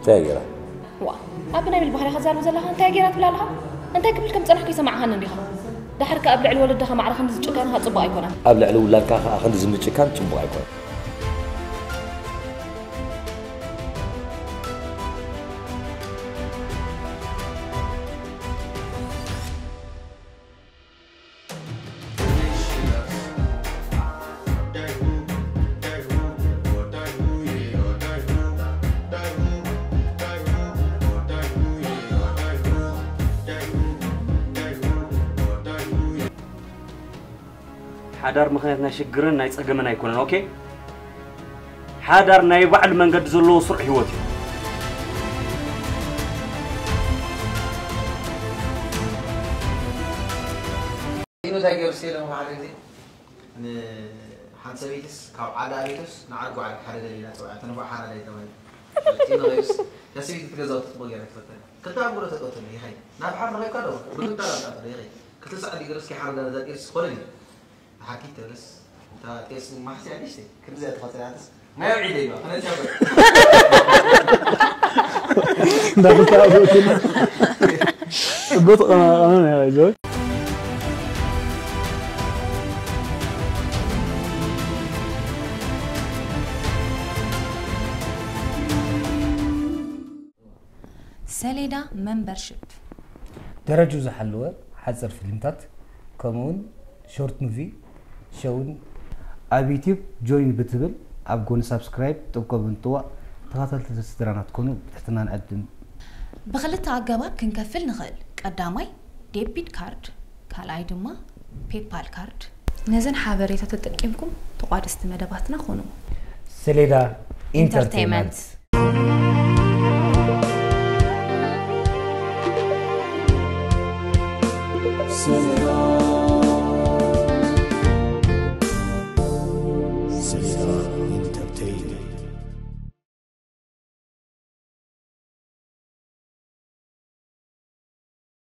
እንታይ ገይራ? ዋ ኣብ ናይ ብል ባህሪኻ ዛርብ ዘለኻ እንታይ ገይራ ትብል ኣለኻ? እንታይ ክብል ከም ጸናሕኩ ይሰማዕኻኒ እንዲኻ? ዳሕር ከኣ ኣብ ልዕሊ ወለድኻ ማዕረ ክንዲ ዝጭካንኻ ጽቡቕ ኣይኮነን። ኣብ ልዕሊ ውላድካ ከኣ ክንዲ ዝምጭካን ጽቡቕ ኣይኮነን። ሓዳር ምኽንያት ናይ ሽግርን ናይ ጸገምን ኣይኮነን። ኦኬ፣ ሓዳር ናይ ባዕሉ መንገዲ ዘለዎ ስሩዕ ህይወት እዩ። ኢኑ እንታይ ገይሩ ስለ ሓደ ግዜ ንሓንቲ ሰበይትስ ካብ ዓዳ ኣቤቱስ ንዓርጉ ዓርግ ሓደ ደሊና ተባዕያ ተንቦ ሓራዳ ይተባሂሉ። ኢኑ ገይሩስ እታ ሰበይቲ ትገዛው ትጥቦ ገይራ ትፈተን ክልተ ኣምሮ ተጠወተለ ይኸይ ናብ ሓር ረኺብካ ዶ ብግምታ ላምጣ ይኸይ ክልተ ሰዓት ይገርስ ከይሓረዳ ነዛ ጤርስ ኮለል እዩ ሓኪት ተብለስ እታ ጤርስ ማሕስያ ንሽተይ ክንዚ እያ ተኸተላትስ ናይ ውዒደ እዩ ክነዚያ እንዳተተባበእኩና ጽቡቅ ተቐማቐመ ናይ ባይዘወይ ሰሌዳ መምበርሽፕ ደረጅኡ ዝሓለወ ሓፀር ፊልምታት ከምኡውን ሾርት ሙቪ ሸውን ኣብ ዩትዩብ ጆይን ብትብል ኣብ ጎኒ ሳብስክራይብ ጥብቆ ብምጥዋቕ ተኸታተልቲ ስድራና ትኮኑ ብትሕትና ንዕድም። ብክልተ ኣገባብ ክንከፍል ንኽእል። ቀዳማይ ዴቢት ካርድ ካልኣይ ድማ ፔፓል ካርድ። ነዘን ሓበሬታ ተጠቂምኩም ተቋደስቲ መደባትና ኩኑ። ሰሌዳ ኢንተርቴይመንት።